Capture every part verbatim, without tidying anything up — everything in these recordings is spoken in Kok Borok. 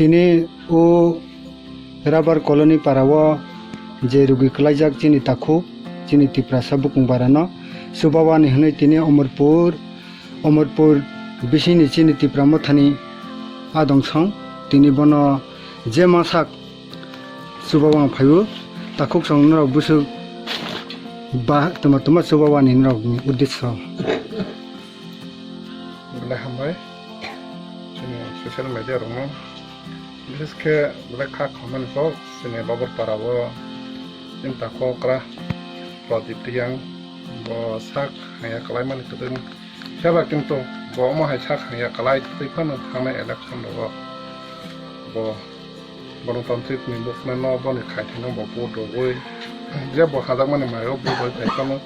Tini o Rubber Colony para o je rugi kwlaijak chini takhuk, chini Tiprasa bukung bara no chubawani hwnwi tini Omorpur, Omorpur bisingni chini Tipra Mothani adong song tini bono je masak chubawang phaio, takhuk song norok bwswk ba tuma tuma chubawani norokni uddesyo. Belai hambai chini social media rokno, bises khe belai kha khamani kok chini Rubber para o chini takhuk okra Pradip Reang bo sak haya kwlai mani kwtwng. Phiya ba kintu bo omo hai sak haya kwlai twi phano thangnai election rogo bo Ganatantrik ni movement no boni khaithai no bo vote rogwi je bo hajakmani mai o vote rogwi phai phano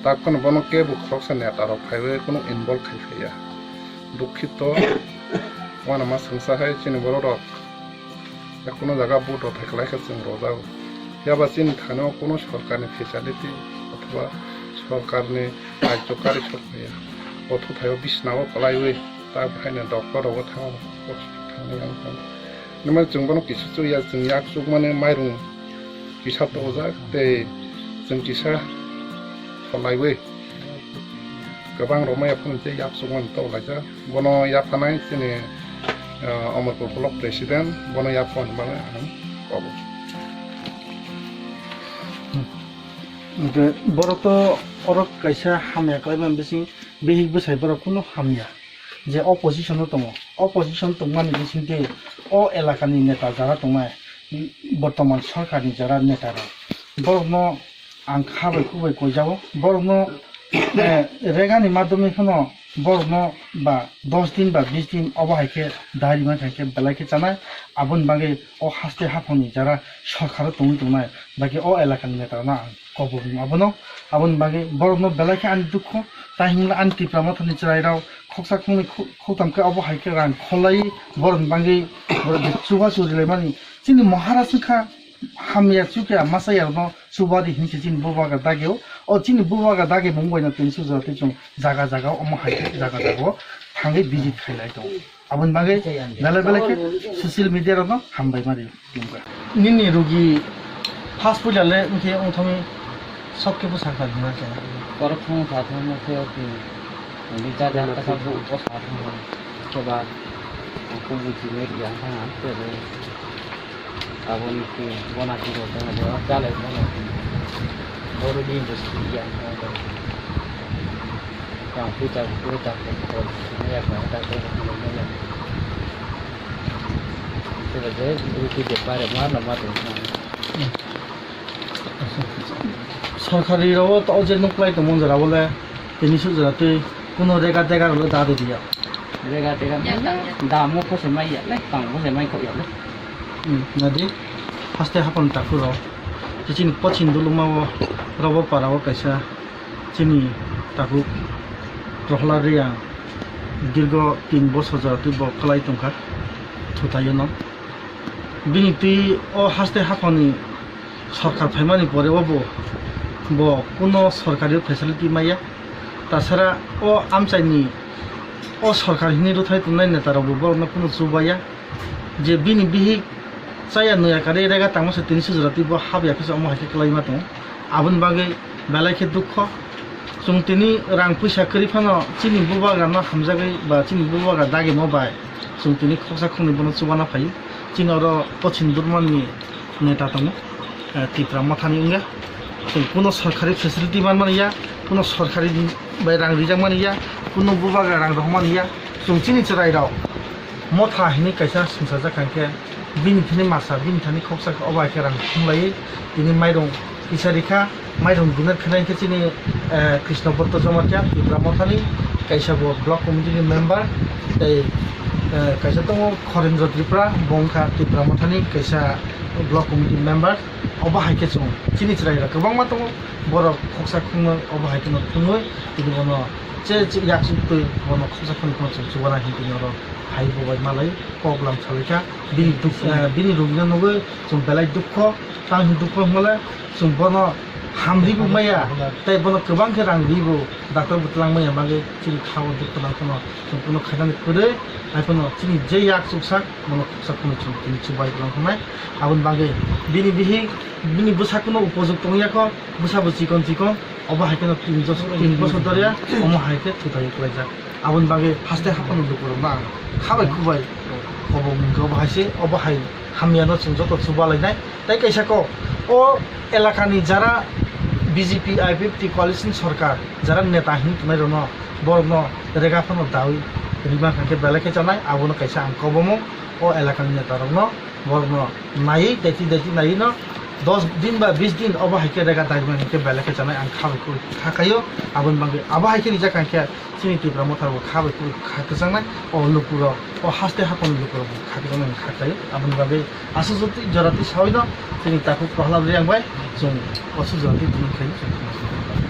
tak phano bono kebo khoroksa neta rok phaiwi kunu involve khai phaiya. Dukhito uanama swngsa hai chini borok rok kunu jaga vote rok thai kwlai khe chwng rojago. Phiya ba chini thani o kunu sorkar ni facility othoba sorkar ni rajyo kari sok phaiya. O thuthai o bisna o kwlaiwi tak hai no doctor rogo thang thangwi ang thang. Nima chwng bono kisa chukya, chwng yak chukmani mairung kisa tojak tei chwng kisa kholaiwi kwbang rwmaya phano tei yak chukmani tolaijak. Bono yaphanai chini, ah, Omorpur Block President, bono yaphan hinmani ang kobo. Hwnkhe borok to oro kaisa hamya khlaimani bising bihik bwsai borok kunu hamya. Je opposition o tongo, opposition tongmani bisingtwi o elakani neta jara tongnai, bortoman sorkarni jara neta rok, borokno ang kha bai khuk bai koijago, borokno, eh, regani madhyome phano borokno ba dos din ba bis din obo hai khe dai rwmani hai khe belai khe chanai, aboni bagwi o haste haphangni jara sorkaro tongwi tongnai, bai khe o elakani neta rokno ang kobor abono, aboni bagwi borokno belai khe ani dukho, tai hinla ani Tipra Mothani chwrairok khoksa khoknwi khok-, khoktham khe obo hai khe rang kholai borokni bagwi borok je chubachu rilaimani. Chini Maharaj wngkha hamya chukya masa yarokno chubadi hinwi se chini bubagra dagio. O chini bubagra dagi mung baino tini sujora twi chwng jaga jaga omo hai khe jaga jaga o thangwi visit khailai tongo. Aboni bagwi belai belai khe social media rokno hambai ma rw. Nini rugi first puila le wngkhe wngthangwi sok khe bwsa kha hwnna khe. Borok thangma pha thangma khe o twi nini cha cha ta kha bu bo sa thangma khe ba kubui chini ri ang thang ang khe bo. Aboni twi bona twi rok thangma bo chalai bono twi. Boro ni industry ri ang thang ang. Tang pui ta pui ta pui ta pui ta pui ta pui ta pui ta. Pui ta je pui ta pare ma na ma ta. Sorkari rao to o je nuk lai tongmani jora o le tini suk jora twi kuno rega dega rok le da de dia. Rega dega da mo ko se mai ya le, tang mo se mai ko ya le. Hmm, nadi haste hapon taku rok. Chini pochin duluma o robo para o kaisa chini taku Prohlad Reang dirgo tin bosor jora twi bo kwlai tongkha thutaio no. Bini twi o haste haphangni sorkar phaimani pore o bo, bo kuno sorkari facility maya. Tasara o amchaini o sorkar hini rwthai tongnai neta rok bo borokno kuno chubaya. Je bini bihik chaya nuya kari rega tangma se tini sujura twi bo hap ya khe se omo hai khe kwlaima tongo. Aboni bagwi belai khe dukho. Chwng tini rang puisa kwrwi phano chini bubagra no hamjagwi ba chini bubagra dagimo bai chwng tini khoksa khoknwi bono chubana phaio. Chini oro Pochin Burmani neta tongo, eh, Tipra Mothani wngya. Chwng kuno sorkari facility manmani ya, kuno sorkari bai rang rijak mani ya, kuno bubagra rang rohormani ya. Chwng chini chwrai rok Motha hinwi kaisa swngchajak kha khe, bini thani masa, bini thani khoksa khe obo hai khe rang thumlaiwi tini mairung kisa rikha, mairung dinner khainai khe chini, eh, Krishna Bhakta Jamatia Tipra Mothani kaisa bo block committee ni member, tei, eh, kaisa tongo Khorendra Tripura, bo wngkha Tipra Mothani kaisa block committee member. Obo hai khe chwng chini chwrai rok kwbangma tongo, borok khoksa khoknwi obo hai kheno thumwi tini bono che, che yak twi bono khoksa khoknwi chwng chubana hinwi tini oro hai bo bai malai kok lam salai kha. Bini duk-, eh, bini rugno nugwi chwng belai dukho, tang hin dukho hwnmale chwng bono hamribo maya, tei bono kwbang khe rang ribo, doctor bo twlang maya bagwi chini kha o dukhu nang phano chwng kuno khainani kwrwi, hai phano chini je yak chuksa bono khuksa phano chwng tini chubai twlang thangnai. Aboni bagwi bini bihik, bini bwsa kuno upojukto wngya kho, bwsa bo chikon chikon, obo hai kheno tin bosor, tin bosor dorya, omo hai khe thuthaio kwlaijak. Aboni bagwi haste haphano lukurokno ang khabai khubai obo mungkha obo hai se, obo hai hamyano chwng joto chubalainai. Tei kaisa kok, o elakani jara B J P I P F T coalition sorkar, jara neta hin tongnai rokno, borokno rega phano dawi rima kha khe belai khe chanai, abono kaisa ang kobomung o elakani neta rokno, borokno naiwi daiti daiti naiwi no dos din ba bis din obo hai khe rega dawi rima khe belai khe chanai ang khabai kha khaio. Aboni bagwi abo hai khe rijak kha khe chini Tipra Motha bo kha bai kha kwchangmani, o lukurok, o haste haphano lukurok bo kha kwchangmani kha khlaio. Aboni bagwi aswk jora twi sawi no chini takhuk Prahlad Reang bai chwng aswk jora twi tini khlai.